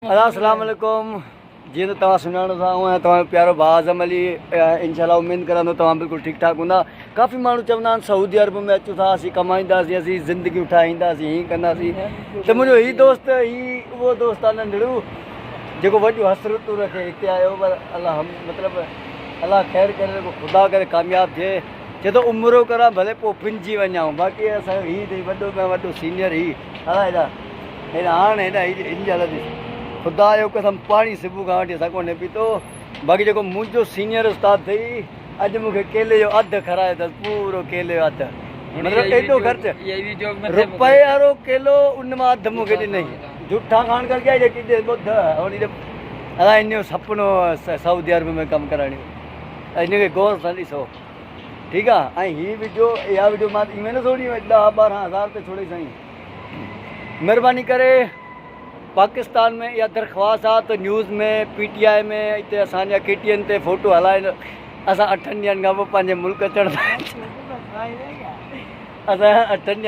ادا اسلام عليڪم جيئن ته توهان سڃاڻو ٿا آئون آهيان توهان جو پيارو ڀاء اعظم علي انشاء الله اميد ڪران ٿو توهان بلڪل ٺيڪ ٺاڪ هوندا ڪافي ماڻهو چوندا آهن سعودي عرب ۾ اچون ٿا اسين ڪمائينداسين اسين زندگيون ٺاهينداسين هي ڪنداسين ته منهنجو هي دوست هي اهو دوست آهي ننڍڙو جيڪو وڏيون حسرتون رکي هتي آيو پر الله مطلب الله خير ڪري خدا ڪري ڪامياب ٿئي چي ٿو عمرو ڪران ڀلي پوء پنجي وڃان باقي اسان هي وڏو ۾ وڏو سينئر هي هلا هيڏا هيڏا هاڻ هيڏا هي هن جا لڏي خدا جو قسم پاڻي صبح کان وٺي اسان ڪونهي پيتو باقي جيڪو منهنجو سينيئر استاد اٿئي اڄ مون کي ڪيلي جو اڌ کارايو اٿس پورو ڪيلي جو اڌ مطلب ايڏو خرچ روپئي وارو ڪيلو ان مان اڌ مون کي ڏنئي جوٺا کان ڪر گيا جيڪي ڏي ٻڌ ادا ان جو سپنو سعودي عرب ۾ ڪم ڪرڻ جو ان کي غور سان ڏسو ٺيڪ آ ۽ هي وڊيو اها وڊيو مان ائين نه ڇوڙي 10 12 هزار تي ڇوڙي سائين مھرباني ڪري پاڪستان ۾ اها درخواست آ ته نيوز ۾ پي ٽي آء ۾ اتي اسان جا ڪي ٽي اين تي فوٽو هلائن اسان اٺن ڏينهن کان پوء پنهنجي ملڪ اچڻ ٿا اسان اٺن ڏينهن.